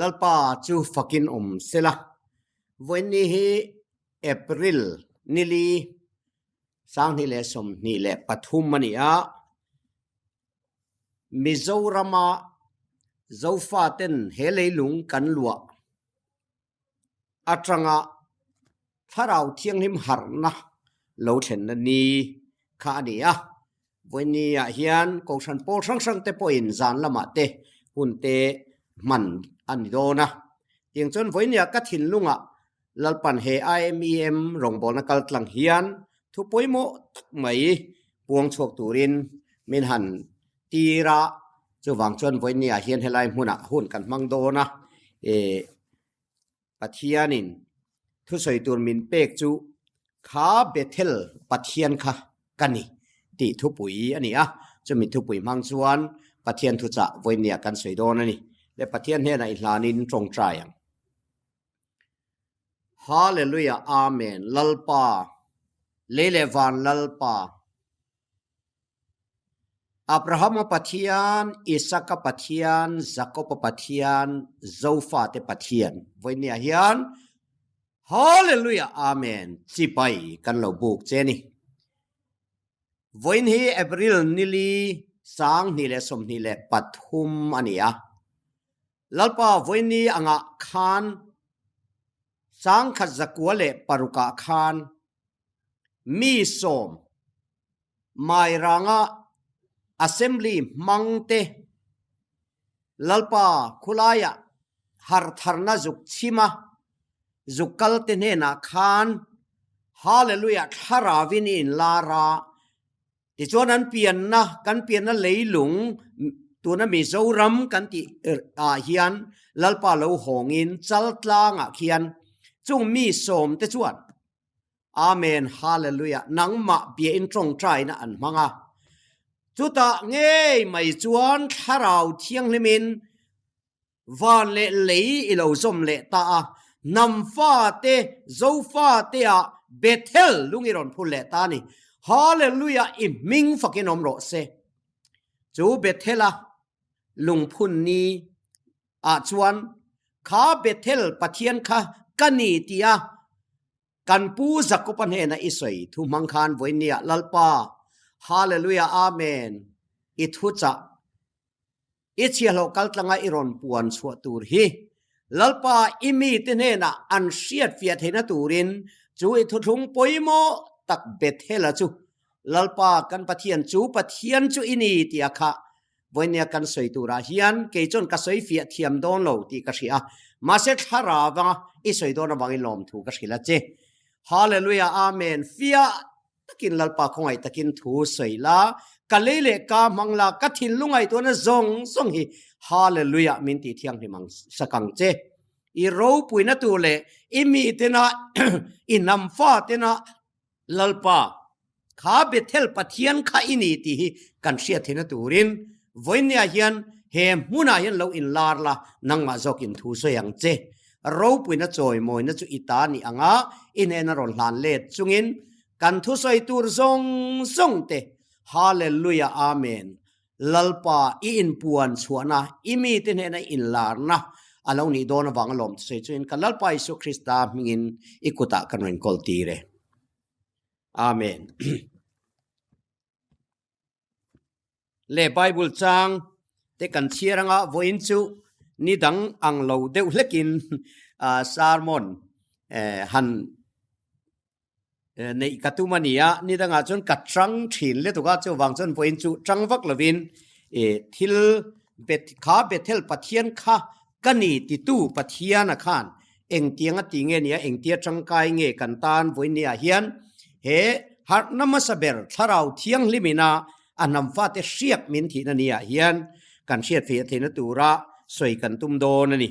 Lalpa chu fakin awm sela. Vawiinni hi April nili 2023 a ni a, Mizorama Zofaten he leilung kan luah atanga Thlarau Thianghlim harhna lo thlenna ni kha a ni a. Vawiinni ah hian Kohhran pawl hrang hrang te pawhin zan lamah te hun te hman a ni dawn a. Tiang chuan vawiinni ah ka thinlungah Lalpan he IMEM rawngbawlna kal tlang hian thu pawimawh tak mai puang chhuak turin min han tir a, chuvang chuan vawiinni ah hian helai hmunah hun kan hmang dawn a, ih Pathianin thusawi tur min pek chu kha Bethel Pathian kha ka ni tih thupui a ni a, chumi thupui hmang chuan Pathian thuchah vawiinni ah kan sawi dawn a ni. Le Pathian hnenah i hlanin tawngtai ang. Hallelujah Amen Lalpa lei leh van Lalpa Abrahama Pathian Isaka Pathian Jakoba Pathian Zofate Pathian vawinia hian Hallelujah Amen chibai kan lo buk che ni. Vawiin hi April nili 2023 a ni a. Lalpa vawiini angah khan 1906 ah khan mi sawm Mairanga Assembly hmangte Lalpa khulaiah hartharna zuk chhima zuk kalte hnenah khan Hallelujah thlarauin i inlar a. Tichuan an pianna, kan pianna leilung tuna Mizoram kan tih ah hian Lalpa lo hawngin Chaltlangah khian chung mi sawm te chuan Amen Hallelujah nangmah biain tawngtaina an hmang a. Chutah ngei mai chuan Thlarau Thianghlimin Van leh lei i lo zawm leh ta a, hnam fate, Zofate ah Bethel lung i rawn phur leh ta a ni. Hallelujah i hming fakin awm rawh se. Chu Bethel-a lungphun ni ah chuan kha Bethel Pathian kha ka ni tia kan pu Jakob-a hnena i sawi thu hmang khan vawinia Lalpa Hallelujah Amen i thuchah I chhiahhlawh kaltlanga i rawn puan chhuah tur hi Lalpa i mite hnenah an hriatfiah theihna turin chu i thuthlung pawimawh tak Bethel-a chu Lalpa kan Pathian chu Pathian chu i ni tia kha vawinia kan sawi turah hian kei chuan ka sawi fiah thiam dawn lo tih ka hria a, mahse thlarau anga i sawi dawn avangin lawmthu ka hrilh a che. Hallelujah Amen fiah takin Lalpa khawngaih takin thu sawi la, ka lei leh ka hmang la, ka thinlung ngaihtuahna zawng zawng hi Hallelujah min tih thianghlim ang sak ang che. I ropuina tur leh i mi tena i hnam fa tena Lalpa kha Bethel Pathian kha i ni tih hi kan hriat theihna turin vawinia hian he hmunah hian lo inlar la, nangmah zawkin thu sawi ang che. Ropuina chawimawina chu i ta ni anga i hnena rawn hlan let chungin kan thusawi tur zawng zawng te Hallelujah Amen Lalpa i inpuan chhuahna i mite hnena inlarna a lo nih dawn avang alawm thusawi chuin kan Lalpa Isua Krista hmingin i kutah kan rawn kawl tir e. Amen. Le Bible chang te kan chhiar anga vawiin chu ni dang ang lo deuh hlekin sermon han neih ka tum a ni a, ni dangah chuan ka chang thin lutuk a, chuvang chuan vawiin chu chang vak lovin thil kha Bethel Pathian kha ka ni titu Pathiana khan Engtiang a ti nge nia, engtia tangkai nge kan tan vawinia hian he harhna hmasa ber Thlarau Thianghlimina a hnam fate hriak min thihna niah hian kan hriat fiah theihna tura sawi kan tum dawn a ni.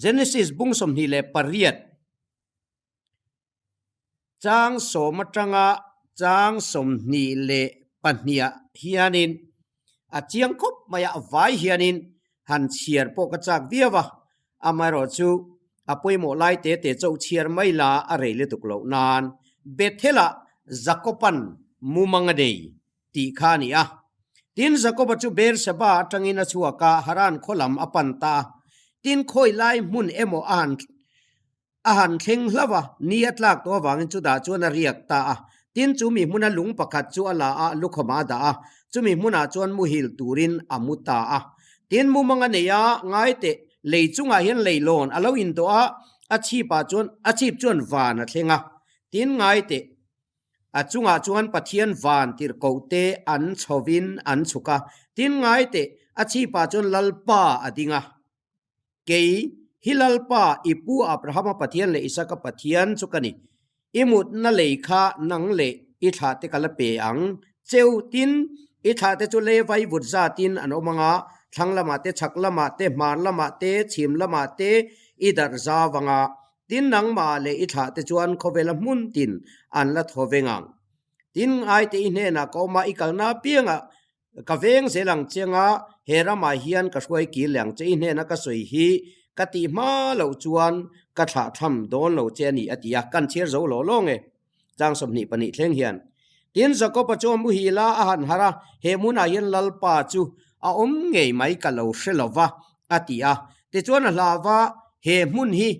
Genesis bung 28 Chang sawm atanga chang 22 ah hianin a chiang khawp mai a, vai hianin han chhiar pawh ka chak viau a, amaherawhchu a pawimawh lai te te chauh chhiar mai la a rei lutuk loh nan Bethel-ah Jakob-a'n mumang a nei tih kha a ni a. Tin, Jakoba chu Beer-sheba atangin a chhuak a, Haran khaw lam a pan ta a. Tin, khawi lai hmun emaw a han a han thleng hlauh a, ni a tlak tawh avangin chutah chuan a riak ta a. Tin, chumi hmuna lung pakhat chu a la a, lukhawmah a dah a, chumi hmunah chuan muhil turin a mu ta a. Tin, mumang a nei a, ngai teh, lei chungah hian leilawn a lo indawh a, a chhipah chuan a chhip chuan van a thleng a. Tin, ngai teh, A chungah chuan Pathian van tirhkohte an chhovin an chhuk a, tin ngai teh, a chhipah chuan Lalpa a ding a. Kei hi Lalpa, i pu Abrahama Pathian leh Isaka Pathian chu ka ni. I mutna lei kha nang leh i thlahte ka la pe ang cheu, tin, i thlahte chu Levi vut zatin an awm ang a, thlang lamah te, chhak lamah te, hmar lamah te, chhim lamah te i darh zau ang a, Tin nangmah leh i thlahte chuan khawvela hmun tin an la thaw veng ang. Tin ngaite i hnenah ka awm a, i kalna apiangah ka veng zel ang che anga he ramah hian ka hruai kir leh ang che. I hnena ka sawi hi ka tih hma loh chuan ka thlah tham dawn lo che a ni a ti a, kan chhiar zo lawh lawng e. Chang 22 thleng hian. Tin Jakob-a chu a muhil a, a han harh a, he hmunah hian Lalpa chu a awm ngei mai ka lo hre lo va, a ti a. Tichuan a hlau va, he hmun hi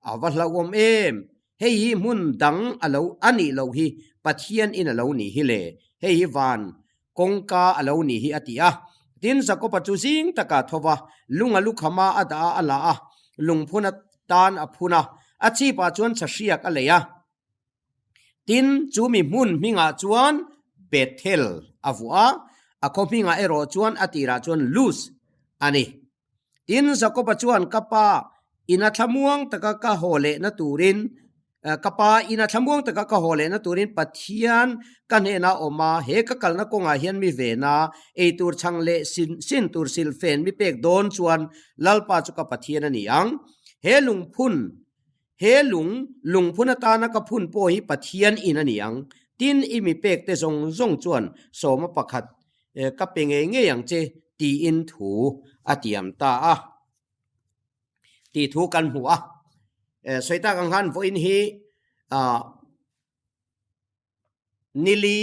a va hlauhawm em? Hei hi hmun dang a lo a nih loh hi Pathian in a lo nih hi le, hei hi van kawngka a lo nih hi a ti a. Tin Jakob-a chu zing takah tho va, lung a lukham a, a dah a, a la a, lungphun atan a phun a, a chhipah chuan chahriak a lei a. Tin, chu mi hmun hmingah chuan Bethel a vuah a, a khaw hmingah erawh chuan a tirah chuan Luz a ni. Tin, Jakoba chuan, Ka pa, ina thlamuang taka ka haw lehna turin, ka pa, ina thlamuang taka ka haw lehna turin Pathian ka hnenah awm a, he ka kalna kawngah hian mi vena, eitur chhang leh sin tur silfen mi pek dawn chuan Lalpa chu ka Pathian a ni ang. He lungphun He lung, lungphun atana ka phun pawh hi Pathian in a ni ang. Tin, i mi pekte zawng zawng chuan sawma pakhat ka pe ngei ngei ang che tiin thu a tiam ta a tih thu kan hmu a. Sawi tak ang khan vawiin hi Nili,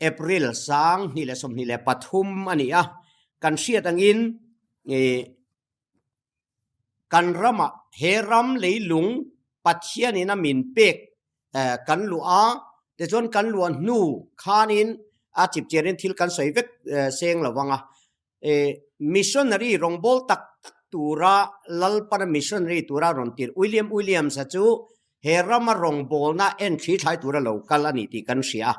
April, 2023 a ni a, kan hriat angin Kan ramah he ram leilung Pathianin a min pek kan luah a, tichuan kan luah hnu khanin a chipchiarin thil kan sawi vek seng lo vang a. Missionary rawngbâwl tak tak tura Lalpana missionary tura rawn tirh William Williams-a chu he rama rawngbâwlna en thli thlai tura lo kal a ni tih kan hria a.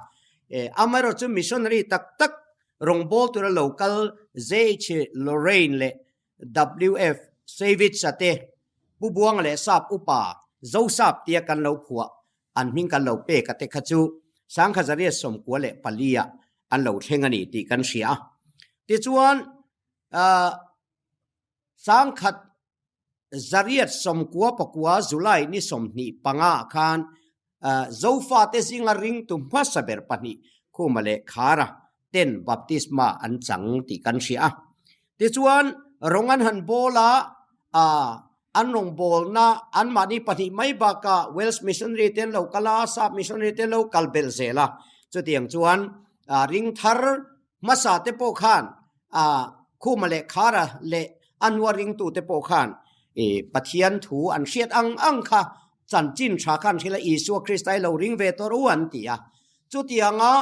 Amaherawhchu missionary tak tak rawngbâwl tura lo kal JH Lorraine leh WF Savage-a te, Pu Buanga leh Sap upa Zosap tia kan lo phuah, an hming kan lo pek a te kha chu Sangkhazaria 94 ah an lo thleng a ni tih kan hria a. Tichuan, Sangkhat Zariat 99 July ni 25 ah khan Zofate zinga ringtu hmasa ber pahnih Khuma leh Khara ten baptisma an chang tih kan hria a. Tichuan, rawng an han bawl a, an rawn bawlna anmahni pahnih mai bakah Welsh missionary te an lo kal a, Sap missionary te an lo kal belh zel a. Chutiang chuan ring thar hmasa te pawh khan Khuma leh Khara leh a hnua ringtute pawh khan Pathian thu an hriat ang ang kha chanchin tha khan hrilh a, Isua Krista hi lo ring ve tawh rawh u an ti a. Chutianga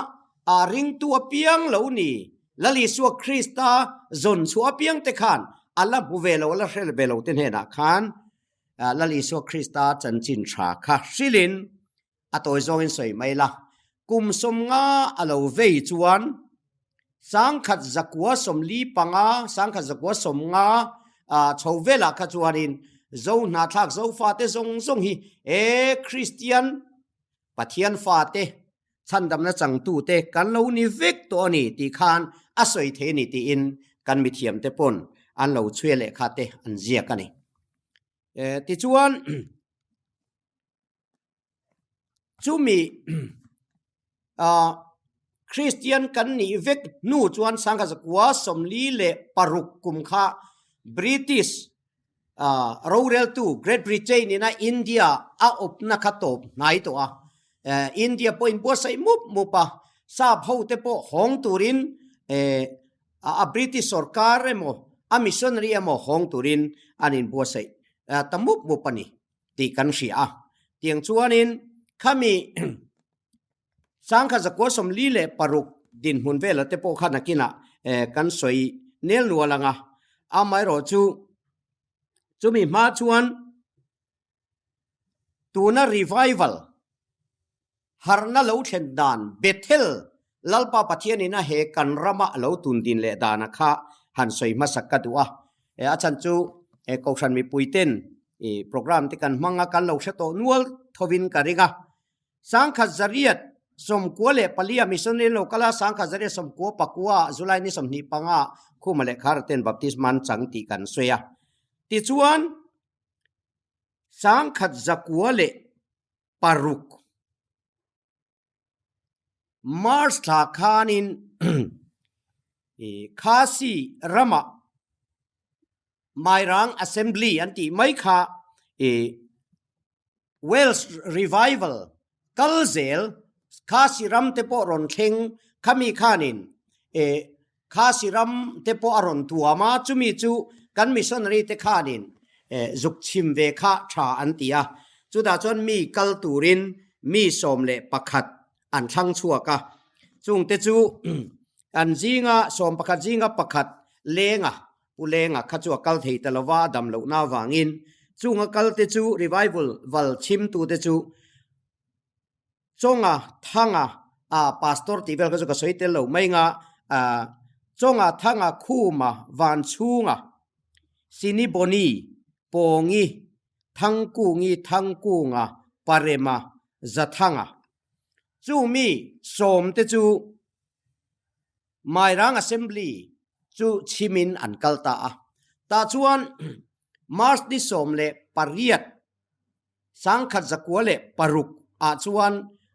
ringtu apiang lo ni, Lal Isua Krista zawn chhuah apiang te khan a la hmu ve lo, a la hre ve lo te hnenah khan Lal Isua Krista chanchin tha kha hrilhin A tawi zawngin sawi mai la, kum 50 a lo vei chuan 1945, 1950 chho velah kha chuanin Zo hnahthlak Zofate zawng zawng hi e Kristian Pathian fate chhandamna changtute kan lo ni vek tawh a ni tih khan a sawi thei a ni tiin kan mithiamte pawn an lo chhuia lehkha te an ziak a ni. Tichuan. Chumi Kristian kan nih vek hnu chuan 1946 kum kha British roreltu Great Britain ina India a awpna kha tawp hnai tawh a. India pawhin buatsaih mup mup a, sap ho te pawh hawng turin. A British sorkar emaw a missionary emaw hawng turin an inbuatsaih ta mup mup a ni tih kan hria a. Tiang chuanin khami sangkhat zakua 46 dinhmun vela te pawh kha nakinah kan sawi nel nual ang a. Amaherawhchu chumi hma chuan Tuna revival harhna lo thlen dan Bethel Lalpa Pathianin a he kan rama a lo tun din leh dana kha han sawi hmasak ka duh a. A chhan chu Kohhran mipui ten program te kan hmang a, kan lo hre tawh nual thovin ka ring a. Sangkhat zariat 94 missionary lo kal a, sangkhat zariat 99 ah July ni 25 ah Khuma leh Khara ten baptisma an chang tih kan sawi a. Tichuan. 1906 March thla khanin Khasi ramah Mairang Assembly an tih mai kha Welsh Revival kal zel Khasi ram te pawh rawn thleng khami khanin Khasi ram te pawh a rawn tuam a, chumi chu kan missionary te khanin zuk chhim ve kha tha an ti a. Chutah chuan mi kal turin mi 11 an thlang chhuak a, chungte chu an zinga 11 zinga pakhat Lenga, Pu Lenga kha chu a kal thei ta lova a dam lohna avangin chunga kalte chu revival val chhimtute chu Chawnga Thanga a pastor tih vel kha chu ka sawi tel lo mai nga ah Chawnga Thanga Khuma Vanchhunga Siniboni Pawngi Thangkungi Thangkunga Parema Zathanga chu mi sawmte chu Mairang Assembly chu chhimin an kal ta a. Tah chuan March ni 18 1906 ah chuan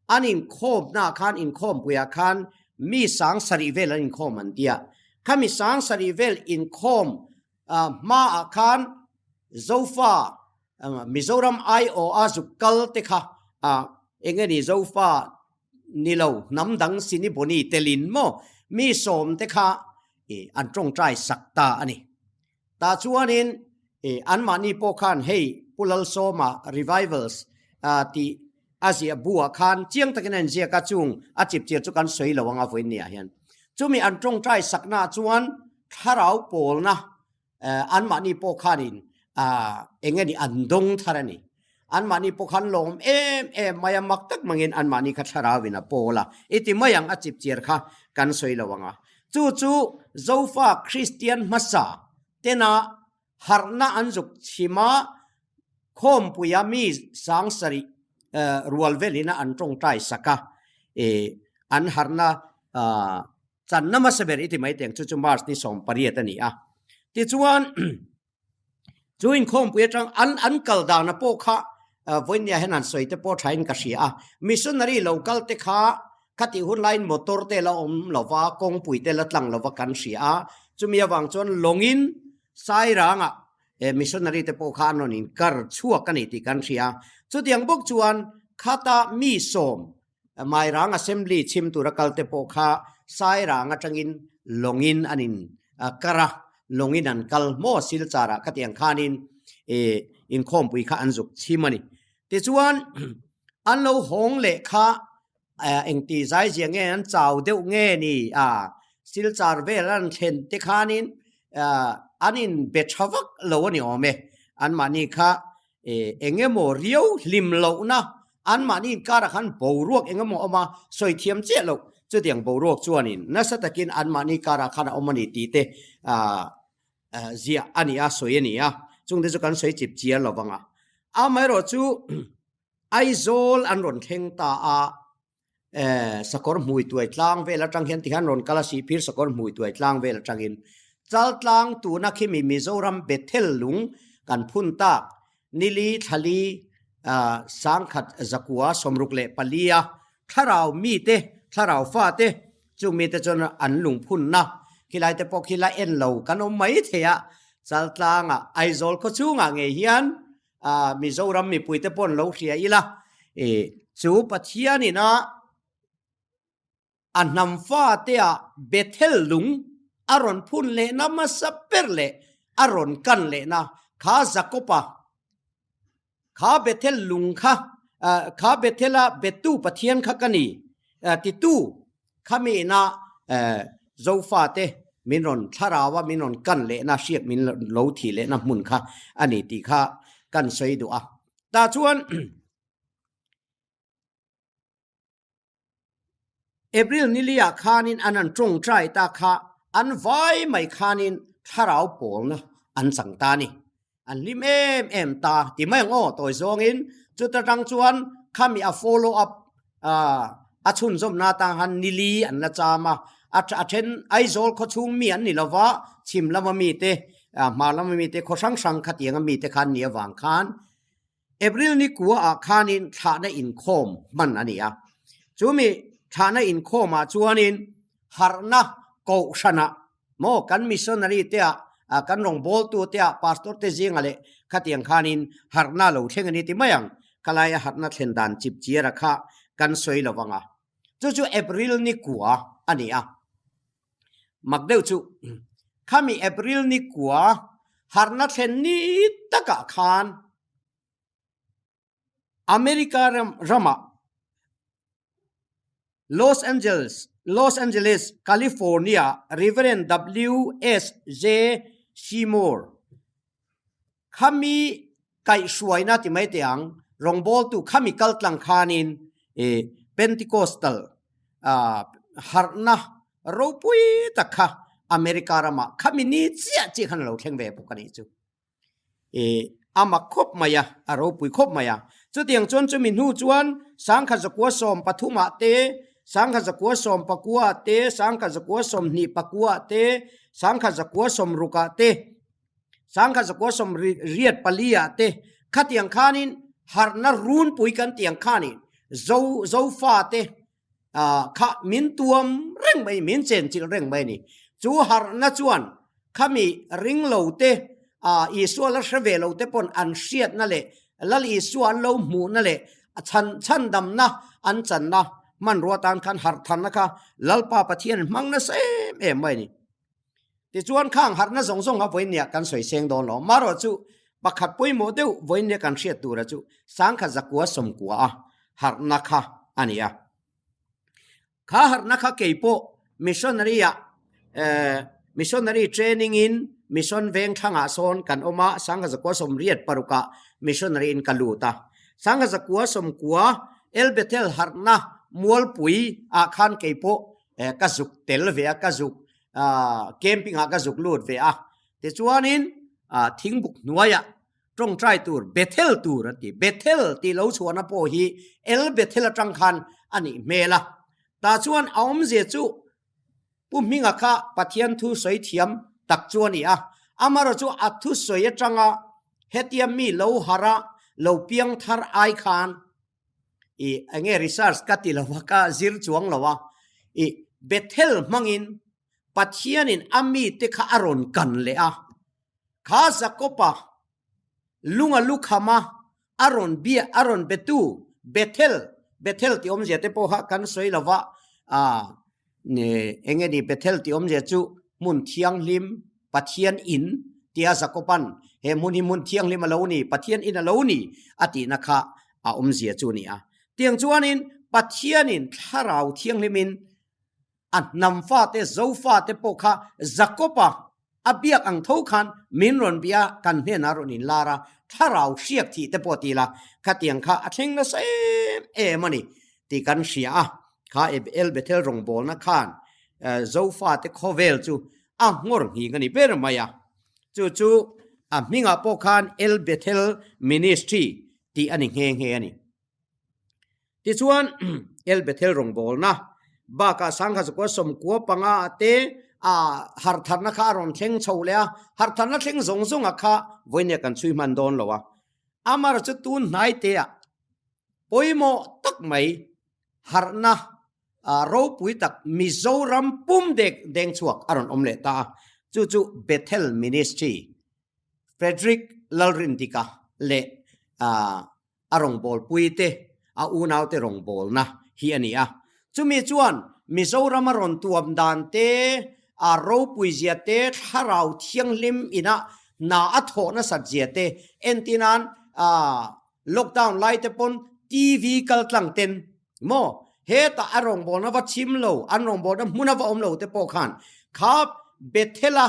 an inkhawmna ah khan inkhawmpui ah khan mi 7000 vel an inkhawm an tia. Khami 7000 vel inkhawm hma ah khan Zofa Mizoram aiawh a zuk kal te kha eng nge ni Zofa ni lo hnam dang Siniboni telin maw mi sawm te kha an tawngtai sak ta a ni. Tah chuanin anmahni pawh khan hei Pu Lalsawma Revivals tih a ziah buah khan chiang takin a inziak a, chung a chipchiar chu kan sawi lo ang a vawiin niah hian. Chumi an tawngtai saknaah chuan thlarau pawlna anmahni pawh khanin eng nge ni an dawng thar a ni. Anmahni pawh khan lawm em em mai a, mak tak mangin anmahni kha thlarauin a pawl a, i ti mai ang a chipchiar kha kan sawi lo ang a. Chu chu Zofa Kristian hmasa tena harhna an zuk chhim a, khawmpuia mi 7000 rual velin a an tawngtai sak a, an harhna channa hmasa ber i ti mai teng chu chu March ni 18 a ni a. Tichuan Chu inkhawmpui atang an an kal dana pawh kha vawinia hian han sawi te pawh thain ka hria a. Missionary lo kal te kha khatih hun laiin motor te la awm lova, kawngpui te la tlang lova kan hria a. Chumi avang chuan lawngin Sairangah missionary te pawh kha an rawn inkar chhuak a ni tih kan hria. Chutiang bawk chuan khata mi sawm Mairang Assembly chhim tura kal te pawh kha Sairang atangin lawngin an in kar a, lawngin an kal maw Silchar ah khatiang khanin inkhawmpui kha an zuk chhim a ni. Tichuan an lo hawng leh kha engti zaizia nge an chau deuh nge ni a, Silchar vel an thlen te khanin an in be tha vak lo a ni awm e, anmahni kha eng emaw riau hlim lohna Anmahni inkarah khan boruak eng emaw a awm a, sawi thiam chiah loh. Chutiang boruak chuanin nasa takin anmahni karah khan a awm a ni tih te ziah a ni a, sawi a ni a. Chungte chu kan sawi chip chiar lo vang a. Amaherawh chu Aizawl an rawn thleng ta a, sakawr hmui tuai tlang vel atang hian tikhan rawn kal a, Sihphir sakawr hmui tuai tlang vel atangin Chaltlang tuna khimi Mizoram Bethel lung kan phun tak Nili thlali 1964 a thlarau mite, thlarau fate, chung mite chuan an lungphunna khilai te pawh khi la en lo kan awm mai thei a, Chaltlangah Aizawl khaw chhungah ngei hian Mizoram mipuite pawh an lo hria ila, chu Pathianin a A hnam fateah Bethel lung a rawn phun lehna hmasa ber leh a rawn kan lehna kha Jakob-a kha Bethel lung kha kha Bethel-a bettu Pathian kha ka ni titu khami ina Zofate min rawn thlarau a min rawn kan lehna hriak min lo thih lehna hmun kha a ni tih kha kan sawi duh a. Tah chuan April niliah khanin an an tawngtai ta kha an vai mai khanin thlarau pawlna an chang ta a ni. An hlim em em ta ti mai ang aw tawi zawngin chuta tang chuan khami a follow up a chhunzawmna atang khan nili an la cham a, a then Aizawl khawchhung mi an ni lova chhim lama mite hmar lama mite khaw hrang hrang khatianga mite khan ni avang khan April ni kua ah khanin thlahna inkhawm hman a ni a. Chumi thlahna inkhawm ah chuanin harhna kohhranah maw kan missionary te ah, kan rawngbawltu te ah, pastor te zingah leh khatiang khanin harhna lo thleng a ni ti mai ang. Khalaia harhna thlen dan chip chiara kha kan sawi lo vang a. Chu chu April ni kua a ni a. Mak deuh chu khami April ni kua harhna thlen ni takah khan America ram ramah Los Angeles, Los Angeles, California Reverend W.S.J. Seymour Khami kaihhruaina ti mai teh ang, rawngbawltu khami kaltlang khanin Pentecostal harhna ropui tak kha America ramah khami ni chiah chiah khan a lo thleng ve bawk a nih chu. A mak khawp mai a, a ropui khawp mai a. Chutiang chuan chumi hnu chuan sangkhat zakua sawmpathumah te, sangkhat zakua sawmpakuaah te, sangkhat zakua sawmhnih pakuaah te, sangkhat zakua sawmrukah te, Sangkhat zakua 88 ah te khatiang khanin harhna runpui kan tiang khanin zo zofa te kha min tuam reng mai min chenchilh reng mai a ni. Chu harhna chuan khami ringlo te Isua la hre ve lo te pawn an hriatna leh Lal Isua an lo hmuhna leh chhan chhandamna an channa hmanrua tan khan harh tharna kha Lalpa Pathian hmang nasa em em mai a ni. Tichuan khang harhna zawng zawng kha vawinia kan sawi seng dawn lo. Marawh chu pakhat pawimawh deuh vawinia kan hriat tura chu sangkhat zakua sawmkua a harhna kha a ni a. Kha harhna kha kei pawh missionary ah missionary training in mission veng thlangah sawn kan awm a, sangkhat zakua 86 ah missionary in ka lut a. Sangkhat zakua 90 El Bethel harhna mualpui ah khan kei pawh ka zuk tel ve a, ka zuk camping ah ka zuk lut ve a, tichuanin thingbuk hnuaiah tawngtai tur Bethel tur an ti, Bethel tih lo chhuahna pawh hi El Bethel atang khan a nih hmel a, tah chuan a awmzia chu Pu Hminga kha Pathian thu sawi thiam tak chu a ni a, amaherawh chu a thusawi atanga hetia mi lo harh a lo piang thar ai khan i enge research ka ti lo a ka zir chuang lo a i Bethel hmangin Pathianin a mite kha a rawn kan leh a kha Jakob-a lunga lukhama a rawn bia a rawn betu Bethel Bethel tih awmzia te pawh kha kan sawi lo va a Enge ni Bethel tih awmzia chu hmun thianghlim Pathian in tia Jakoban he hmun hi hmun thianghlim a lo ni, Pathian in a lo ni a tihna kha a awmzia chu a ni a. Tiang chuanin Pathianin thlarau thianghlimin a hnam fate, Zofate pawh kha Jakoba A biak ang tho khan min rawn bia kan hnenah rawn inlar a, thlarau hriak thih te pawh ti la, khatiang kha a thleng nasa em em a ni tih kan hria a, kha El Bethel rawngbawlna khan Zofate khawvel chu a nghawr nghing a ni ber mai a, chu chu a hmingah pawh khan El Bethel Ministry tih a ni nghe nghe a ni. Tichuan, El Bethel rawngbawlna bakah sangha zakua 95 ah te a harhtharna kha a rawn thleng chho leh a, harhtharna thleng zawng zawnga kha vawinia kan chhui hman dawn lo a. Amar chu tun hnai te ah pawimawh tak mai harhna ropui tak Mizoram pum dek deng chhuak a rawn awm leh ta a, chu chu Bethel Ministry Frederick Lalrindika leh a rawngbawlpui te, a unaute rawngbawlna hi a ni a. Chumi chuan Mizoram a rawn tuam dan te, A ropui zia te, Thlarau Thianghlim ina hna a thawh nasat zia te entinan lockdown lai te pawn TV kal tlang ten maw hetah a rawngbawlna va chim lo, an rawngbawlna hmuna va awm lo te pawh khan kha Bethel-a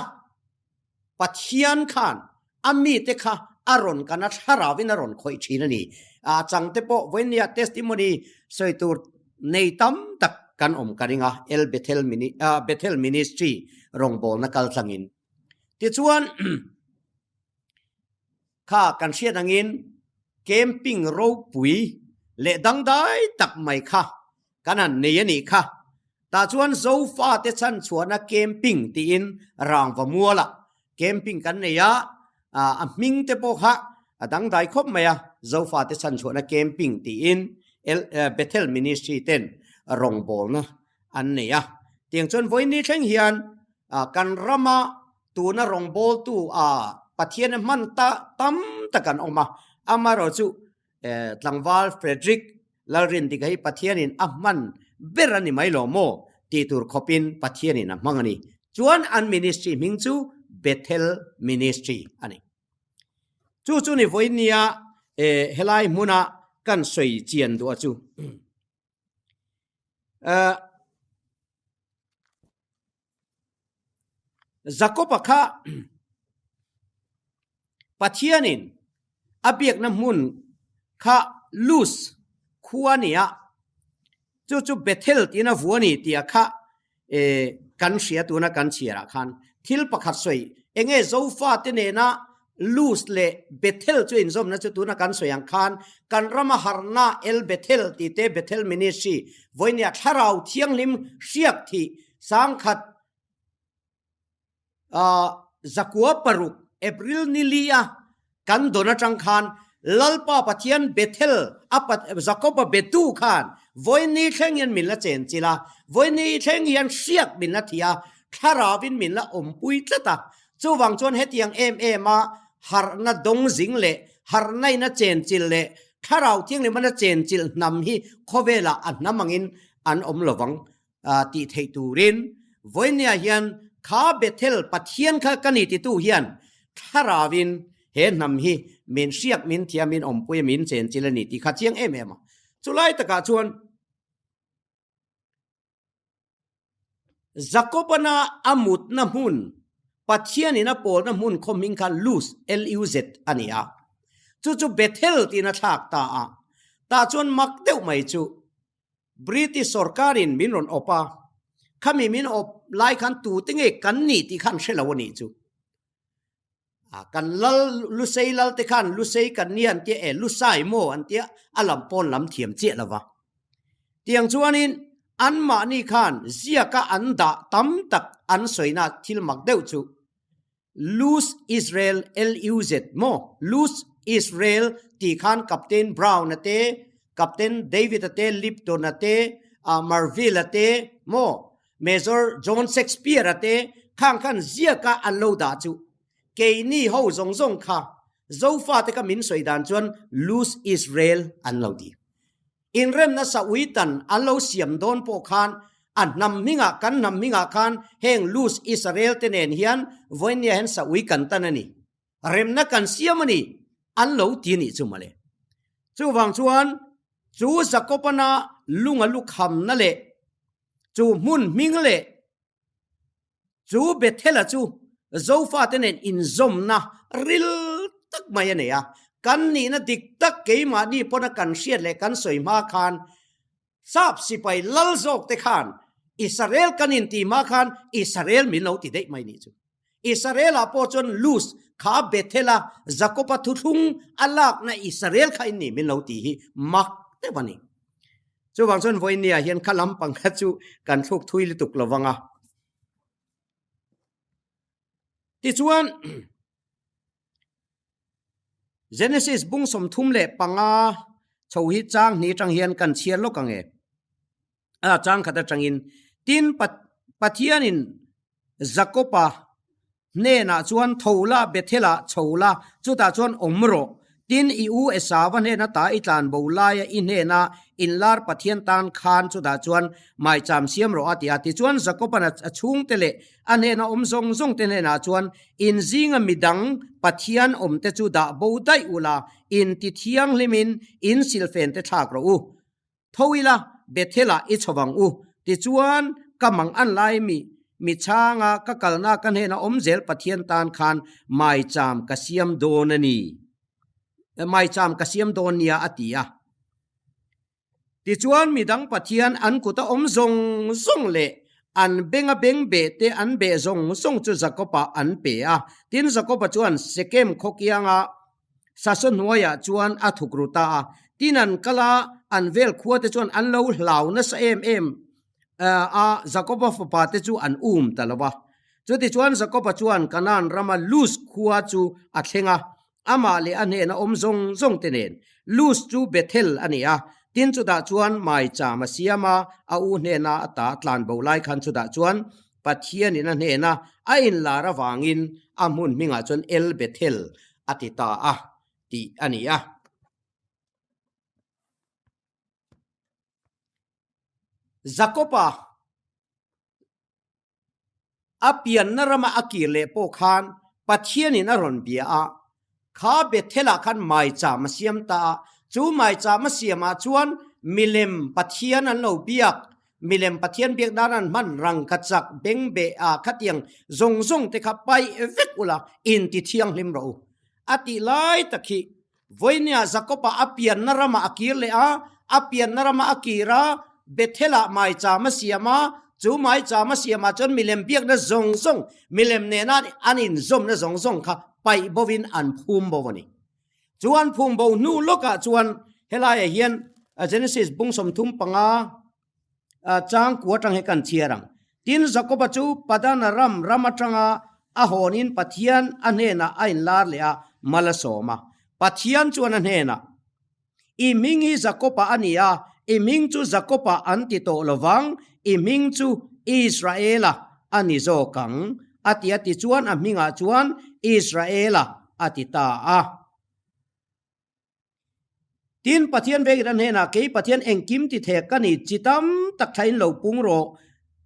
Pathian khan a mite kha a rawn kan a, thlarauin a rawn khawih thin a ni. A changte pawh vawinia testimony sawi tur nei tam tak kan awm ka ring a, El Bethel Mini Bethel Ministry rawngbawlna kal tlangin. Tichuan kha kan hriat angin camping ropui leh dangdai tak mai kha kan han nei a nih kha. Tah chuan Zofate chhanchhuahna camping tiin rangva mualah camping kan nei a, a hming te pawh kha a dangdai khawp mai a, Zofate chhanchhuahna camping tiin Bethel Ministry ten rawngbawlna an nei a. Tiang chuan vawiin ni thleng hian kan rama tuna rawngbawltu a Pathian a hman ta tam tak an awm a, amaherawhchu tlangval Frederick Lalrindika hi Pathianin a hman ber a ni mai lo maw tih tur khawpin Pathianin a hmang a ni. Chuan an ministry hming chu Bethel Ministry a ni. Chu chu ni vawinia helai hmuna kan sawi chian duah chu. Jakob-a kha Pathianin a biakna hmun kha Luz khua a ni a, chu chu Bethel tiin a vu a ni tih a kha kan hria tuna kan chhiarah khan thil pakhat sawi enge Zofate nena Luz leh Bethel chu inzawmna chu tuna kan sawi ang khan kan rama harna El Bethel tih te Bethel Ministry vawinia Thlarau Thianghlim hriak thih sangkhat 906 April ni li a kan dawn atang khan Lalpa Pathian Bethel a Jakob-a betu khan vawiin thleng hian min la chen chilh a, vawiin thleng hian hriak min la thi a, thlarauin min la awmpui tlat a. Chuvang chuan hetiang em em a harhna dawng zing leh harhna in a chen chilh leh thlarau thianghlim a chen chilh hnam hi khawvelah a hnam angin an awm lovang. tih theih turin vawinia hian kha Bethel Pathian kha ka ni titu hian thlarauin he hnam hi min hriak min thiam min awmpui a min chenchil a ni tih kha chiang em em a. Chulai takah chuan Jakobana a mutna hmun Pathianin a pawlna hmun khaw hming kha Luz, L-U-Z, a ni a. Chu chu Bethel tiin a thlak ta a. Tah chuan mak deuh mai chu British sorkarin min rawn awp a, khami min awp lai khan tute nge kan nih tih khan hre lo a nih chu. Kan lal Lusei lal te khan Lusei kan nia an tia e Lusai maw an tia a lam pawn lam thiam chiah lo va. Tiang chuanin anmahni khan ziaka an dah tam tak an sawina thil mak deuh chu Luz Israel, L-U-Z, maw? Luz Israel tih khan Captain Brown-a te, Captain David-a te, Lipton-a te, Marville-a te, maw? Major John Shakespeare-a te khang khan ziaka an lo dah chu. Keini ho zawng zawng kha Zofate kha min sawi dan chuan Luz Israel an lo ti. Inremna saui tan an lo siam dawn pawh khan a hnam hmingah, kan hnam hmingah khan heng Luz Israel te nen hian vawinia hian saui kan tan a ni, remna kan siam a ni an lo ti a nih chu mawle. Chuvang chuan chu Jakobana lunga lukhamna leh chu hmun hming leh Chu Bethel-a chu Zofate nen inzawmna ril tak mai a nei a, kan nihna dik tak keimahni pawna kan hriat leh kan sawi hma khan Sap sipai lal zawk te khan Israel kan intih hma khan Israel min lo ti daih mai nih chu. Israel-ah pawh chuan Luz kha Bethel-a Jakob-a thuthlung a lakna Israel kha in nih min lo tih hi mak deuh a ni. Chuvang chuan vawinia hian kha lampang kha chu kan thluk thui lutuk lo vang a. Tichuan, Genesis bung 35 chho hi chang hnih atang hian kan chhiar lawk ang e. A chang khat atangin, Tin, Pathianin Jakoba hnenah chuan tho la, Bethel-ah chho la, chutah chuan awm rawh. Tin, i u Esauva hnena ta i tlan bo laia i hnena inlar Pathian tan khan chutah chuan maicham siam rawh a ti a. Tichuan Jakoban a chhungte leh a hnena awm zawng zawngte hnenah chuan, In zinga midang Pathian awmte chu dah bo daih ula, inti thianghlimin in silfente thlak rawh u. Tho ila, Bethel-ah i chho vang u. Tichuan, ka mang an lai mi, mi chhanga ka kalna ka hnena awm zel Pathian tan khan maicham ka siam dawn a ni, maicham ka siam dawn nia a ti a. Tichuan, midang Pathian an kuta awm zawng zawng leh an benga beng beh te an beh zawng zawng chu Jakob-a an pe a. Tin, Jakob-a chuan Sekem khaw kianga Sasaw hnuaiah chuan a thuk ru ta a, tin an kal a, an vel khua te chuan an lo hlau nasa em em a, Jakoba fapa te chu an um ta lo va. Chutichuan Jakoba chuan Kanaan rama Luz khua chu a thleng a, amah leh a hnena awm zawng zawng te nen. Luz chu Bethel a ni a, tin chutah chuan maicham a siam a, a u hnena a ta tlan bo lai khan chutah chuan Pathianin a hnena a inlar avangin a hmun hmingah chuan El Bethel a ti ta a tih a ni a. Jakoba a pianna rama a kir leh pawh khan Pathianin a rawn bia a, Kha Bethel-ah khan maicham a siam ta a, chu maicham a siamah chuan milem Pathian an lo biak, milem Pathian biak nan an hman rangkachak bengbeh a khatiang zawng zawng te kha paih vek ula inti thianghlim rawh u. A tih lai tak hi Vawinia Jakob-a a pianna ramah a kir leh a, a pianna ramah a kir a, Bethel-ah maicham a siam a, chu maicham a siamah chuan milem biakna zawng zawng, milem nena an inzawmna zawng zawng kha paih bovin an phum bo a ni. Chu an phum bo hnu lawkah chuan helaiah hian Genesis bung 35 chang kua atang hi kan chhiar ang. Tin, Jakoba chu Padanaram ram atanga a hawnin Pathian a hnenah a inlar leh a, mal a sawm a. Pathian chuan a hnenah, I hming hi Jakoba a ni a, i hming chu Jakoba an ti tawh lo vang, i hming chu Israela a ni zawk ang, a ti a. Tichuan a hmingah chuan Israela a ti ta a. Tin, Pathian vengin a hnenah, Kei Pathian engkim ti thek ka ni, chi tam tak thlain lo pung rawh.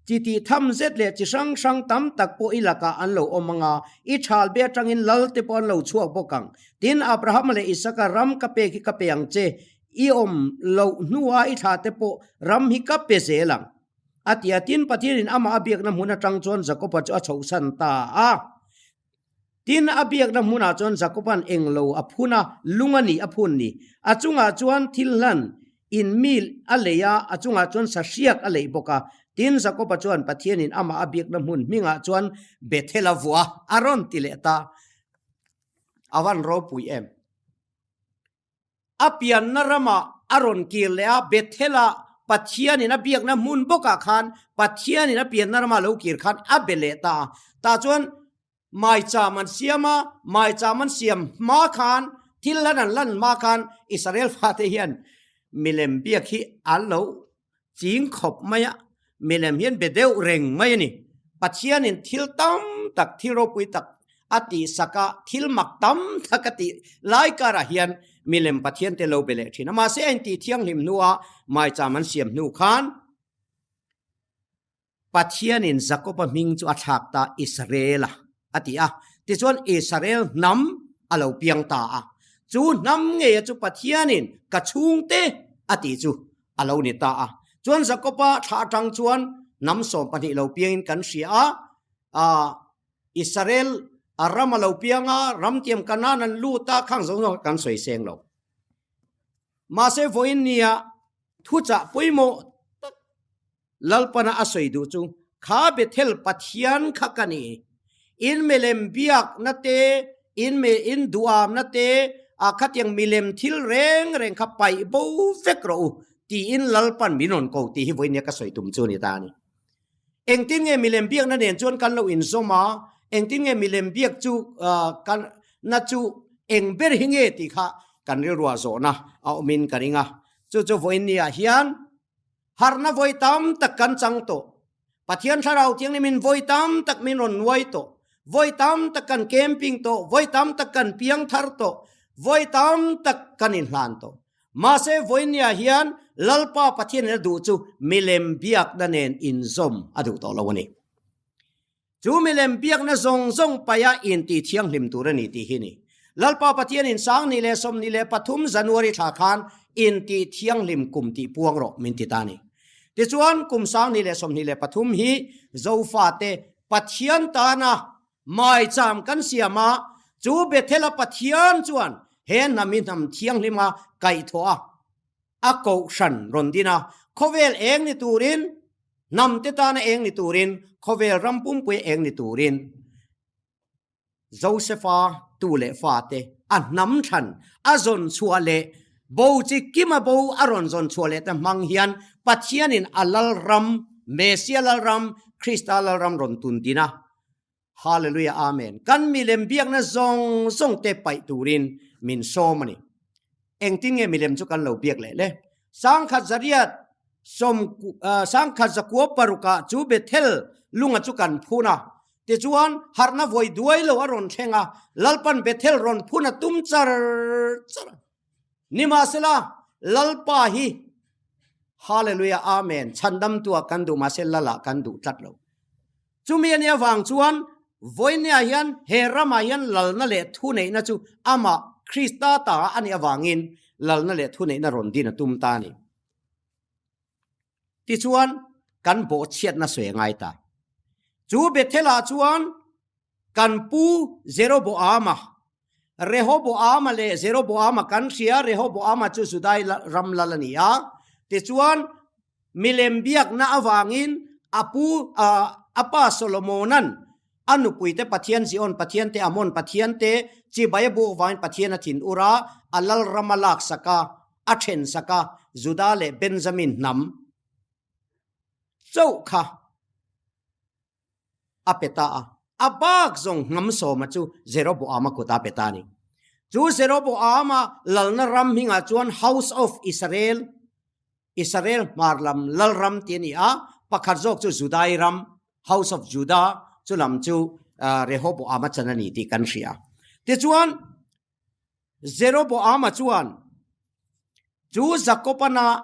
Chi tih tham zet leh chi hrang hrang tam tak pawh i lakah an lo awm ang a, i thal be atangin lal te pawh an lo chhuak bawk ang. Tin, Abrahama leh Isaka ram ka pek hi ka pe ang che, i awm loh hnua i thla te pawh ram hi ka pe zel ang, a ti a. Tin, Pathianin amah a biakna hmun atang chuan Jakoba chu a chhohsan ta a. Tin, a biakna hmunah chuan Jakoba'n englo a phun a, lung a nih a phun ni. A chungah chuan thil hlan in mi a lei a, a chungah chuan sahriak a leih bawk a. Tin, Jakoba chuan Pathianin amah a biakna hmun hmingah chuan Bethel a vuah a, a rawn ti leh ta. A van ropui em! A pianna ramah a rawn kir leh a, Bethel-ah Pathianin a biakna hmun bawkah khan Pathianin a pianna ramah lo kir khan a be leh ta a. Tah chuan maicham an siam a, maicham an siam hma khan, thil lan an lan hma khan Israel fate hian milem biak hi an lo ching khawp mai a, milem hian be deuh reng mai a ni. Pathianin thil tam tak, thil ropui tak a tihsak a, thil mak tam tak a tih lai karah hian milem Pathian te lo be leh thin a. Mahse a intih thianghlim hnua maicham an siam hnu khan Pathianin Jakoba hming chu a thlak ta Israela a ti a. Tichuan Israel hnam a lo piang ta a. Chu hnam ngeia chu Pathianin ka chhungte a tih chu a lo ni ta a. Chuan Jakoba thla atang chuan hnam 12 lo piangin kan hria a. Aaa Israel a ram a lo piang a, ram tiam Kanaan an lut a, khang zawng zawng kan sawi seng lo. Mahse vawiin nia thuchah pawimawh tak Lalpana a sawi duh chu, Kha Bethel Pathian kha ka ni. In milem biakna te, in mi in duamna te, a khatiang milem thil reng reng kha paih bo vek rawh u, tiin Lalpan min rawn ko tih hi vawiin nia ka sawi tum chu a ni ta a ni. Engtin nge milem biakna nen chuan kan lo inzawm a, engtin nge milem biak chu kan na chu eng ber hi nge tih kha kan rilruah zawhna a awmin ka ring a. Chu chu vawiin niah hian Harhna vawi tam tak kan chang tawh. Pathian Thlarau Thianghlimin vawi tam tak min rawn nuai tawh. Vawi tam tak kan camping tawh, vawi tam tak kan piang thar tawh. Vawi tam tak kan inhlan tawh. Mahse vawinia hian Lalpa Pathianin a duh chu milem biakna nen inzawm a duh tawh lo a ni. Chu milem biakna zawng zawng paia inti thianghlim tur a ni tih hi ni. Lalpa Pathianin 2023 January thla khan inti thianghlim kum tih puang rawh min ti ta a ni. Tichuan kum 2023 hi Zofate Pathian tana maicham kan siam a, chu Bethela Pathian chuan he hnam hi hnam thianghlima kaihthawh a, a kohhran rawn din a, khawvel eng ni turin, hnam te tana eng ni turin, khawvel ram pumpui eng ni turin Josepha tu leh fate a hnam thlan a zawn chhuah leh bo chi kima bo a rawn zawn chhuah leh te hmang hian Pathianin a lalram, Messia lalram, Krista lalram rawn tun din a. Hallelujah Amen. Kan milem biakna zawng zawng te paih turin min sawm a ni. Engtin nge milem chu kan lo biak leh le? Sangkhat zariat sawm sangkhat zakua parukah chu Bethel lunga chu kan phun a. Tichuan harhna vawi duai lo a rawn thleng a, Lalpan Bethel rawn phun a tum char char a. Nimahsela Lalpa hi Hallelujah Amen chhandamtua kan duh mahse Lala kan duh tlat lo. Chumi a nih avang chuan vawinia hian he ramah hian lalna leh thuneihna chu amah Krista ta a nih avangin lalna leh thuneihna rawn din a tum ta a ni. Tichuan kan bawhchhiatna sawi a ngai ta. Chu Bethel-ah chuan kan pu Jeroboama, Rehoboama leh Jeroboama kan hria, Rehoboama chu Judai ram lal a ni a, tichuan Milem biakna avangin a pu a pa Solomona'n a nupuite Pathian Zion Pathian te Amon Pathian te chibai a buk avangin Pathian a thin ur a, a lalram a laksak a, a thensak a, Juda leh Benjamin hnam chauh kha a pe ta a. A bak zawng hnam sawma chu Jeroboama kut a pe ta a ni. Chu Jeroboama lalna ram hmingah chuan House of Israel, Israel hmar lam lalram tih a ni a, pakhat zawk chu Judai ram, House of Judah, chu lam chu Rehoboama chan a ni tih kan hria. Tichuan, Jeroboama chuan chu Jakobana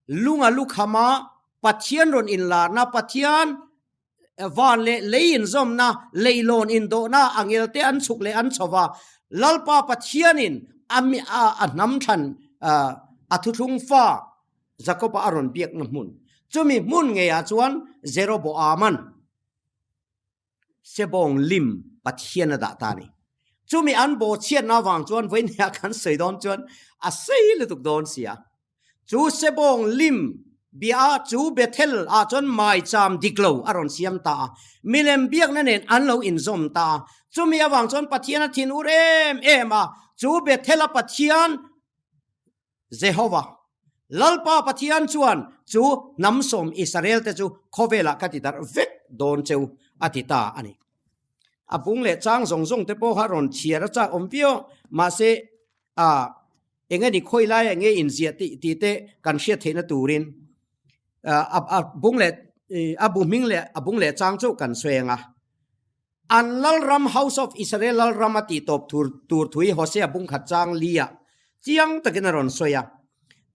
lunga lukhama Pathian rawn inlarna, Pathian Van leh lei inzawmna, leilawn indawhna, angelte an chhuk leh an chho va, Lalpa Pathianin a a hnam thlan a thuthlung fa Jakoba a rawn biakna hmun. Chumi hmun ngeiah chuan Jeroboaman Sebawng lim Pathian a dah ta a ni. Chumi an bawhchhiatna avang chuan vawinia kan sawi dawn chuan a sei lutuk dawn si a. Chu Sebawng lim bia a chu Bethel ah chuan maicham dik lo a rawn siam ta a, milem biakna nen an lo inzawm ta a. Chumi avang chuan Pathian a thin ur em em a, chu Bethel a Pathian Jehova, Lalpa Pathian chuan chu hnam sawm Israel te chu khawvelah ka ti darh vek dawn cheu a ti ta a ni. A bung leh chang zawng zawng te pawha rawn chhiar a chak awm viau mahse a Eng a ni khawi lai ah nge inziah tih tih te kan hriat theihna turin a bung leh a bu hming leh a bung leh chang chauh kan sawi ang a. An lalram House of Israel lalram a tih tawp tur tur thui Hosea bung khat chang li ah chiang takin a rawn sawi a.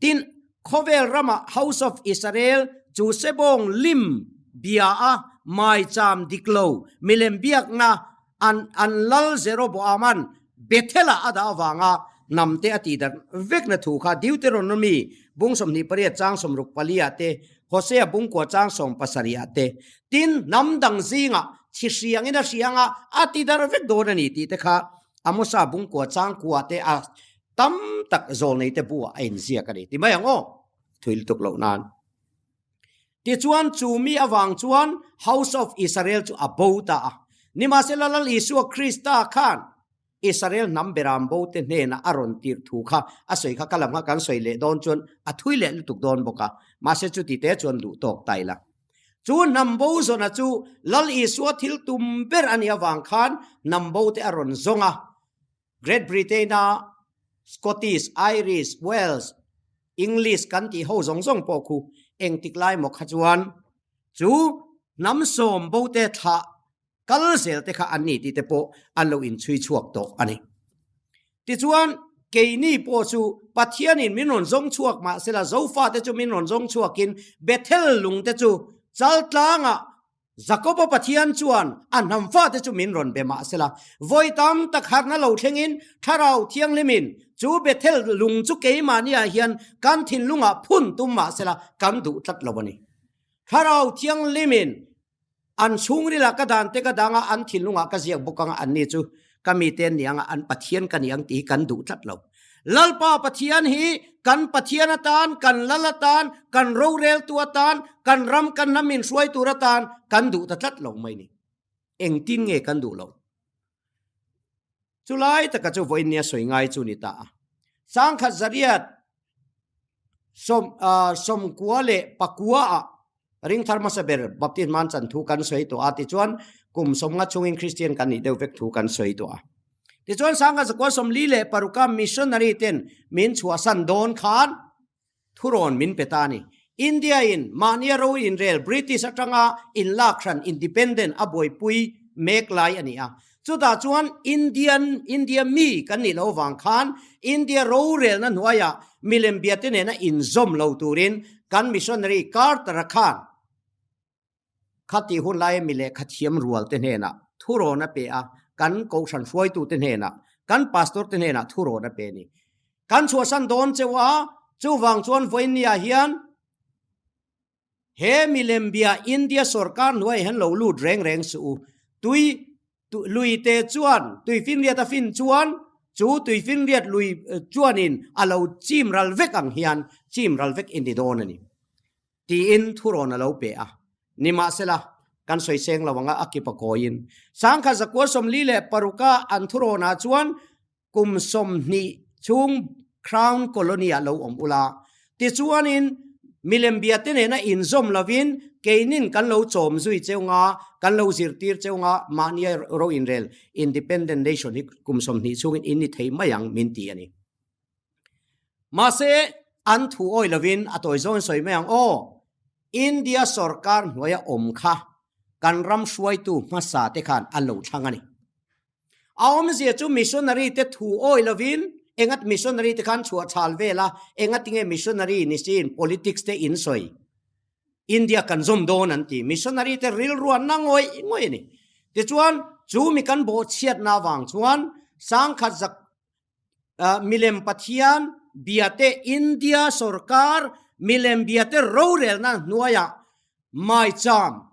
Tin, khawvel ramah House of Israel chu sebawng lim bia a maicham dik lo milem biakna An an lal Jeroboama'n Bethel-ah a dah avanga hnamte a tihdarh vekna thu kha Deuteronomy bung 28 chang 64 ah te, Hosea bung kua chang 17 ah te, tin hnam dang zingah chhi hriangin a hriang a, a tidarh vek dawn a ni tih te kha Amosa bung kua chang kua te a tam tak zawlneite buah a inziak a ni ti mai ang aw, thui lutuk loh nan. Tichuan, chu mi avang chuan House of Israel chu a bo ta a. Nimahsela Lal Isua Krista khan Israel hnam beram bo te hnenah a rawn tirh thu kha a sawi kha ka lam kha kan sawi leh dawn chuan a thui leh lutuk dawn bawk a. Mahse chuti te chuan duh tawk ta ila. Chu hnam bo zawna chu Lal Isua thil tum ber a nih avang khan hnam bo te a rawn zawng a. Great Britain-a Scottish, Irish, Welsh, English kan tih ho zawng zawng pawh khu engtik lai maw kha chuan chu hnam sawm bote thlah kal zel te kha an ni tih te pawh an lo inchhui chhuak tawh a ni. Tichuan, keini pawh chu Pathianin min rawn zawng chhuak mahsela Zofate chu min rawn zawng chhuakin Bethel lungte chu chaltlangah Jakoba Pathian chuan a hnam fate chu min rawn be mahsela vawi tam tak harna lo thlengin Thlarau Thianghlimin chu Bethel lung chu keimahniah hian kan thinlungah phun tum mahsela kan duh tlat lo a ni. Thlarau Thianghlimin An chhungrilah ka dan te ka dang a, an thinlungah ka ziak bawk anga anni chu ka mite an ni anga an Pathian ka ni ang tih hi kan duh tlat lo. Lalpa Pathian hi kan Pathian atan, kan Lal atan, kan roreltu atan, kan ram kan hnam min hruai tur atan kan duh ta tlat lo mai ni. Engtin nge kan duh loh? Chulai taka chu vawiin nia sawi ngai chu ni ta a. Sangkhat zariat sawm sawmkua leh pakua ah ringthar hmasa ber baptisma an chan thu kan sawi tawh a tichuan kum sawmnga chungin Kristian kan nih deuh vek thu kan sawi tawh a. Tichuan Sangkhat zakua 46 a missionary ten min chhuahsan dawn khan Thurawn min pe ta a ni. India in mahnia ro inrel British atanga inlak hran independent a buaipui mek lai a ni a. Chutah chuan Indian India mi kan nih loh vang khan India rorelna hnuaiah milem biate nena inzawm lo turin kan missionary Carter-a khan Khati hun laia mi lehkha thiam rual te hnenah thurawn a pe a, kan kohhran hruaitu te hnenah, kan pastor te hnenah thurawn a pe a ni. Kan chhuahsan dawn cheu a, chuvang chuan vawiinniah hian he milembia India sorkar hnuaiah hian lo lut reng reng suh u. Tui lui te chuan tuifinriat a fin chuan chu tuifinriat lui chuanin a lo chim ral vek ang hian chim ral vek i ni dawn a ni. Tiin thurawn a lo pe a. Nimahsela, kan sawi seng lo anga a kip a kawiin. Sangkhat zakua 46 a an thurawnah chuan kum 20 chhung Crown Colony ah lo awm ula. Tichuanin milem bia te nena inzawm lovin keinin kan lo chawm zui cheu nga, kan lo zirtir cheu nga, mahnia ro inrel Independent Nation hi kum 20 chhungin in ni thei mai ang min ti a ni. Mahse, an thu awi lovin a tawi zawng sawi mai ang aw, India sorkar hnuaia awm kha kan ram hruaitu hmasa te khan an lo thlang a ni. A awmzia chu missionary te thu awi lovin engat missionary te khan chhuah chhal vel a, engatinge missionary ni siin politics te in sawi India kan zawm dawn an ti. Missionary te rilru an na ngawih ngawih a ni. Tichuan, chu mi kan bawhchhiatna avang chuan sangkhat zak Milem Pathian biate India sorkar milem biate rorelna hnuaiah maicham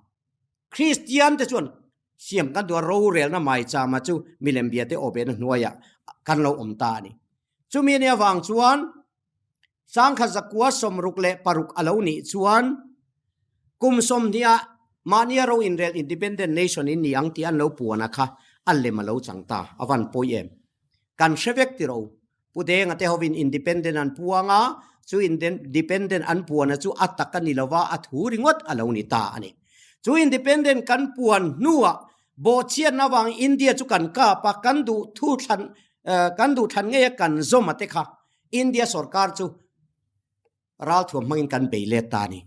Kristian te chuan siam kan duh a rorelna maichama chu milem biate awbehna hnuaiah kan lo awm ta a ni. Chumi ania vang chuan Sangkhat 166 a lo nih chuan kum 20 ah mahnia ro inrel independent nation in ni ang tih an lo puan a kha a lem a lo chang ta a van pawi em. Kan hre vek ti ro. Pu Denga te hovin independent an puang a, chu independent an puan a chu a tak a ni lova a thu ringawt a lo ni ta a ni. Chu independent kan puan hnuah bawhchhiatna avang India chu kan kap a, kan duh thu thlan kan duh thlan ngei a kan zawm a te kha India sorkar chu ralthuam hmangin kan bei let ta a ni.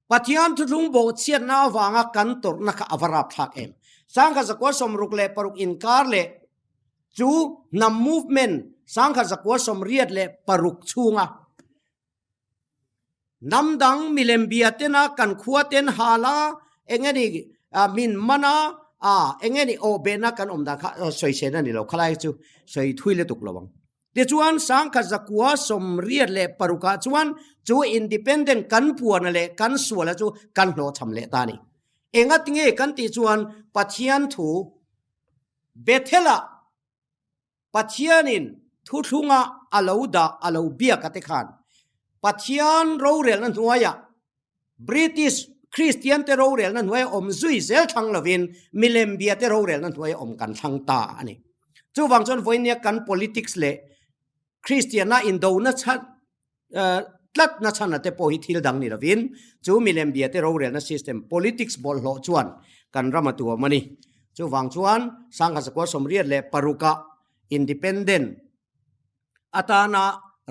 Pathian thuthlung bawhchhiatna avanga kan tawrhna kha a va rapthlak em. 1966 inkar leh chu hnam movement 1986 chhunga Hnam dang milem bia tena kan khua ten hal a, eng nge ni min man a, eng nge ni awh behna kan awm dan kha sawi sen a ni lo, khalai chu sawi thui lutuk lo ang. Tichuan 1986 ah chuan chu independent kan puana leh kan suala chu kan hlawhchham leh ta a ni. Engat nge kan tih chuan Pathian thu Bethel-ah Pathianin thuthlunga a lo dah a lo biak a te khan Pathian rorelna hnuaiah British Kristian te rorelna hnuaia awm zui zel thlang lovin milem bia te rorelna hnuaia awm kan thlang ta a ni. Chuvang chuan vawinia kan politics leh Kristianna indona chhan tlatna chhana te pawh hi thil dang ni lovin chu milem bia te rorelna system politics bawlhhlawh chuan kan ram a tuam a ni. Chuvang chuan 1986 ah independent atana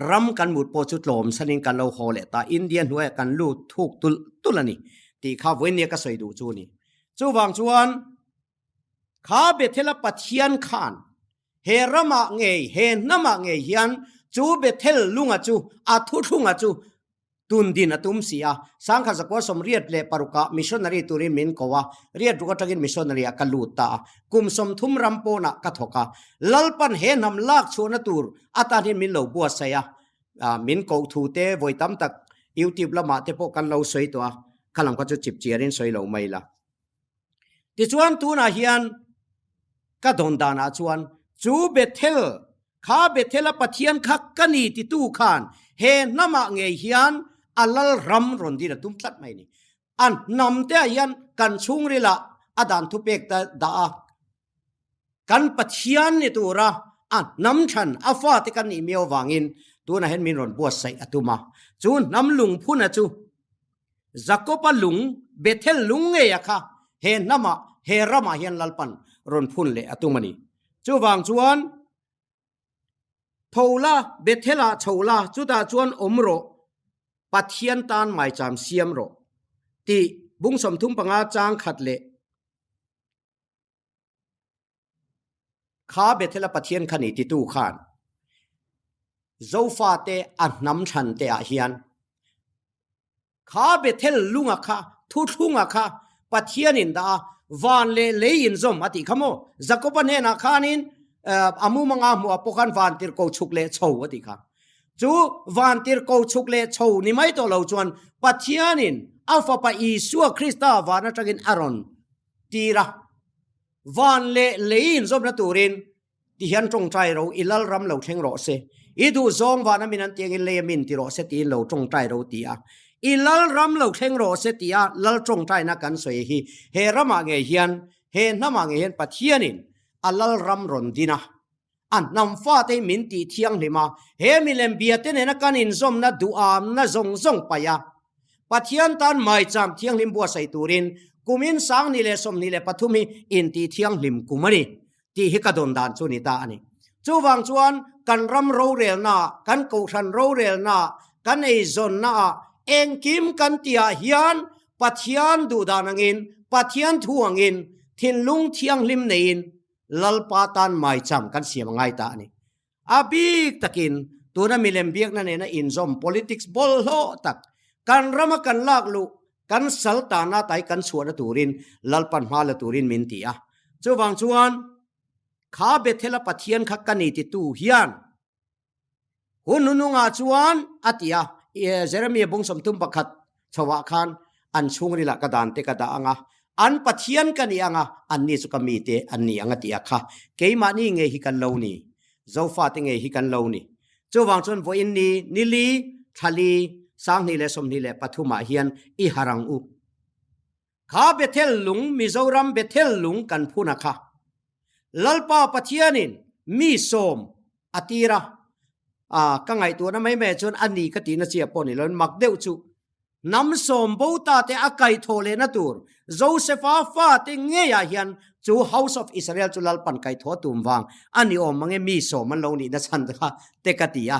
ram kan mut pawh chu tlawm sanin kan lo haw leh ta India hnuaiah kan lut thuk tulh tulh a ni tih kha vawinia ka sawi duh chu a ni. Chuvang chuan kha Bethel-a Pathian khan. He ramah ngei, he hnamah ngei hian chu Bethel lunga chu, a thuthlunga chu tun din a tum si a. Sangkhat zakua sawmriat leh parukah missionary turin min ko a, riat ruk atangin missionary ah ka lut ta a. Kum 30 ram pawnah ka thawk a. Lalpan he hnam lak chhuahna tur atan hian min lo buatsaih a. Min koh thu te vawi tam tak YouTube lamah te pawh kan lo sawi tawh a, kha lam kha chu chip chiarin sawi lo mai la. Tichuan tunah hian ka dawn danah chuan chu Bethel, kha Bethel-a Pathian kha ka ni titu khan he hnamah ngei hian a lal ram rawn din a tum tlat mai a ni. A hnam te ah hian kan chhungrilah a dan thupek ta dah a, kan Pathian ni tura a hnam thlan a fate kan nih miau vangin tunah hian min rawn buatsaih a tum a. Chu hnam lungphuna chu Jakoba lung, Bethel lung ngeia kha he hnamah, he ramah hian Lalpan rawn phun leh a tum a ni. Chuvang chuan, Tho la, Bethel-ah chho la, chutah chuan awm rawh, Pathian tan maicham siam rawh, tih bung 35 chang khat leh Kha Bethel-a Pathian kha ni titu khan Zofate a hnam thlan te ah hian kha Bethel lunga kha thuthlunga kha Pathian in dah a, van leh lei in zawm a tih kha maw? Jakoba hnenah khanin a mumanga hmuh ah pawh khan van tirhko chhuk leh chho a tih kha. Chu van tirhko chhuk leh chho ni mai tawh lo chuan Pathianin a fapa Isua Krista van atangin a rawn tir a. Van leh lei inzawmna turin ti hian tawngtai ro, i lal ram lo thleng rawh se. I duh zawng van a min an tiangin lei a min ti rawh se tiin lo tawngtai ro ti a. I lal ram lo thleng rawh se tia lal tawngtaina kan sawi hi he ramah ngei hian, he hnamah ngei hian Pathianin a lal ram rawn din a. A hnam fate hi min tih thianghlim a, he milem bia te nena kan inzawmna duhamna zawng zawng paih a, Pathian tan maicham thianghlim buatsaih turin kumin 2023 hi intih thianghlim kum a ni tih hi ka dawn dan chu ni ta a ni. Chuvang chuan kan ram rorelnaah, kan kohhran rorelnaah, kan eizawnnaah engkim kan tihah hian Pathian duhdan angin, Pathian thu angin thinlung thianghlim neiin Lalpa tan maicham kan siam a ngai ta a ni. A bik takin tuna milem biakna nena inzawm politics bawlhhlawh tak kan rama kan lak luh kan sal tana tai kan chhuahna turin Lalpan hma la turin min ti a. Chuvang chuan kha Bethel-a Pathian kha ka ni titu hian Hun hnunungah chuan a ti a, Jeremia bung 31 chhoah khan an chhungrilah ka dan te ka dah ang a, an Pathian ka ni ang a, anni chu ka mite an ni ang a ti a kha. Keimahni ngei hi kan lo ni, Zofate ngei hi kan lo ni. Chuvang chuan vawiin ni, nili, thlali, 2023 ah hian i harh ang u. Kha Bethel lung, Mizoram Bethel lung kan phun a kha. Lalpa Pathianin mi sawm a tir a, a ka ngaihtuahna mai mai ah chuan a ni ka tihna chiah pawh ni loin mak deuh chu hnam sawm bo ta te a kaihthawh lehna tur Josepha fate ngeiah hian chu House of Israel chu Lalpan kaihthawh a tum vang a ni awm mange mi sawm an lo nihna chhan kha te ka ti a.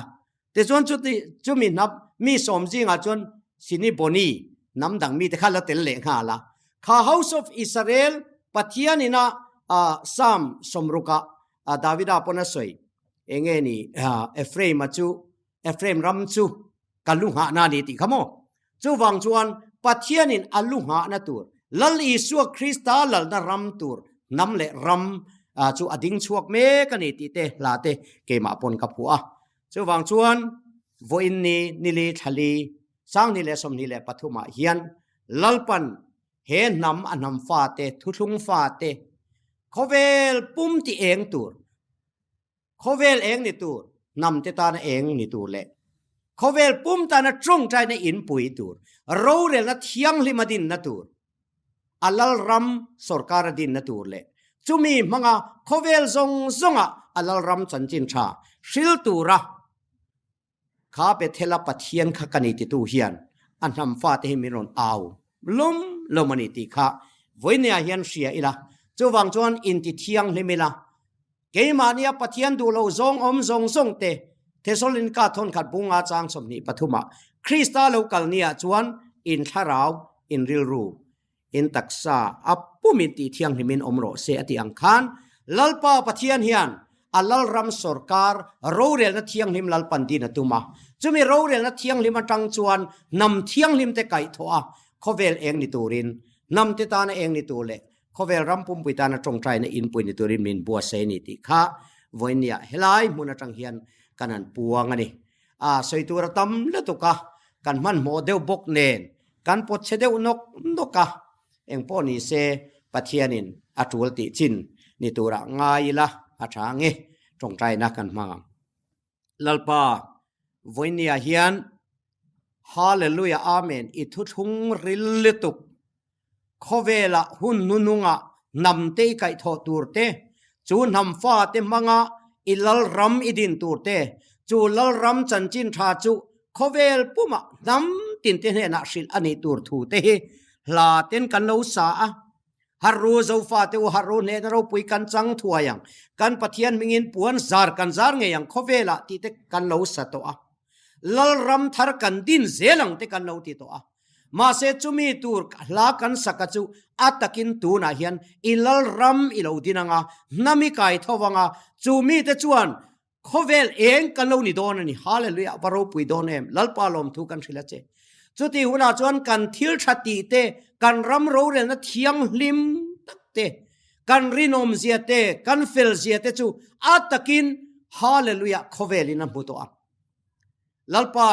Tichuan chuti chumi hnap mi sawm zingah chuan Sini Boni hnam dang mite kha la tel leh nghal a. Kha House of Israel Pathian ina Psalm sawmrukah Davida pawn a sawi enge ni Ephraim-a chu Ephraim ram chu ka lu nghahna a ni tih kha maw? Chuvang chuan Pathianin a lu nghahna tur Lal Isua Krista lalna ram tur hnam leh ram chu a ding chhuak mek a ni tih te hla te keimah pawn ka phuah a. Chuvang chuan vawiin ni nili thlali 2023 ah hian Lalpan he hnam a hnam fate thuthlung fate khawvel pum ti eng tur khawvel eng ni tur hnam te tana eng ni tur leh khawvel pum tana tawngtaina inpui tur rorelna thianghlim a dinna tur a lalram sorkar a dinna tur leh chumi hmanga khawvel zawng zawnga a lalram chanchin tha hril tura kha Bethel-a Pathian kha ka ni titu hian a hnam fate hi min rawn au lawm lawm a ni tih kha vawinia hian hria ila chuvang chuan inti thianghlim ila Keimahnia Pathian duh lo zawng awm zawng zawng te, Thesalonika thawnkhat bunga chang 23 ah, Krista lo kal niah chuan in thlarau, in rilru, in taksa a pumin tih thianghlimin awm rawh se a tih ang khan, Lalpa Pathian hian. A Lalram sawrkar rorelna thianghlim Lalpan din a tum a. Chumi rorelna thianghlim atang chuan hnam thianghlim te kaihthawh a, khawvel eng ni turin, hnam te tana eng ni tur leh khawvel ram pumpui tana tawngtaina inpui ni turin min buatsaih a ni tih kha vawinia helai hmun atang hian kan han puang a ni. A sawi tur a tam lutuk a, kan hmanhmawh deuh bawk nen kan pawt chhe deuh nawk nawk a, engpawh ni se Pathianin a tul tih chin ni turah ngai ila a tha nge tawngtaina kan hmang ang. Lalpa, vawinia hian Hallelujah Amen i thuthlung ril lutuk Khawvela hun hnununga hnam te i kaihthawh tur te, chu hnam fate hmanga i lalram i din tur te, chu lalram chanchin tha chu khawvel pumah hnam tinte hnenah hrilh a nih tur thu te hi hla ten kan lo sa a. Harru Zofate u harru hnehna ropui kan chang thuai ang, kan Pathian hmingin puan zar kan zar ngei ang khawvelah tih te kan lo sa tawh a. Lalram thar kan din zel ang te kan lo ti tawh a. Mahse chumi tur hla kan saka chu a takin tunah hian i lalram i lo din anga, hnam i kai tho anga, chu mite chuan khawvel eng kan lo ni dawn a ni. Hallelujah! Va ropui dawn em! Lalpa lawmthu kan hrilh a che. Chuti hunah chuan kan thil tha tih te, kan ram rorelna thianghlim tak te, kan rinawmzia te, kan felzia te chu a takin Hallelujah khawvelin a hmu tawh ang. Lalpa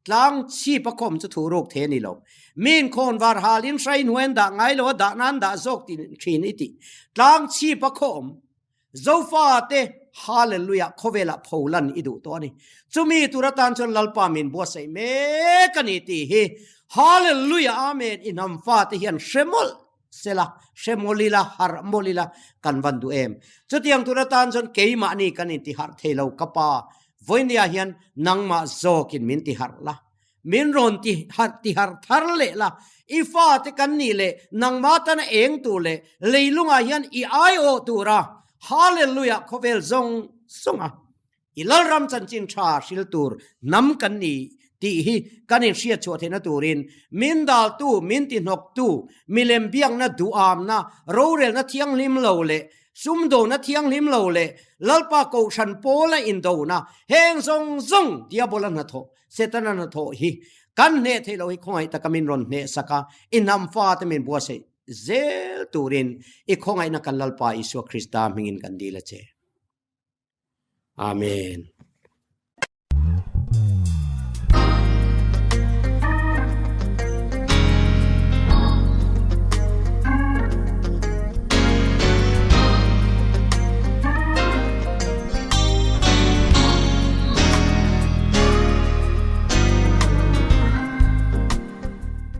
tlang chhip a khawm chu thu ruk the a ni lo. Min khawn var hal in hrai hnuai an dah ngai lo a dah nan dah zawk ti thin i ti. Tlang chhip a khawm Zofa te Hallelujah khawvelah pholan i duh tawh a ni. Chumi tur atan chuan Lalpa min buatsaih mek a ni tih hi Hallelujah Amen i hnam fate hian hre mawlh sela, hre mawlh ila, harh mawlh ila kan van duh em. Chutiang tur atan chuan keimahni kan intiharh thei lo ka pa Vawinia hian nangmah zawkin min tiharh la, min rawn tiharh tiharh thar leh la, i fate kan nih leh nangmah tana eng tur leh leilungah hian i aiawh tura Hallelujah khawvel zawng zawnga i Lalram chanchin tha hril tur hnam kan ni tih hi kan inhriat chhuah theihna turin min daltu, min tihnawktu, milem biakna duhamna, rorelna thianghlim lo leh Sumdawna thianghlim lo leh Lalpa Kohhran pawla indona heng zawng zawng Diabola hnathawh, Setana hnathawh hi kan hneh theih loh hi khawngaih taka min rawn hneh sak a, i hnam fate min buatsaih zel turin i khawngaihna kan Lalpa Isua Krista hmingin kan dil a che. Amen.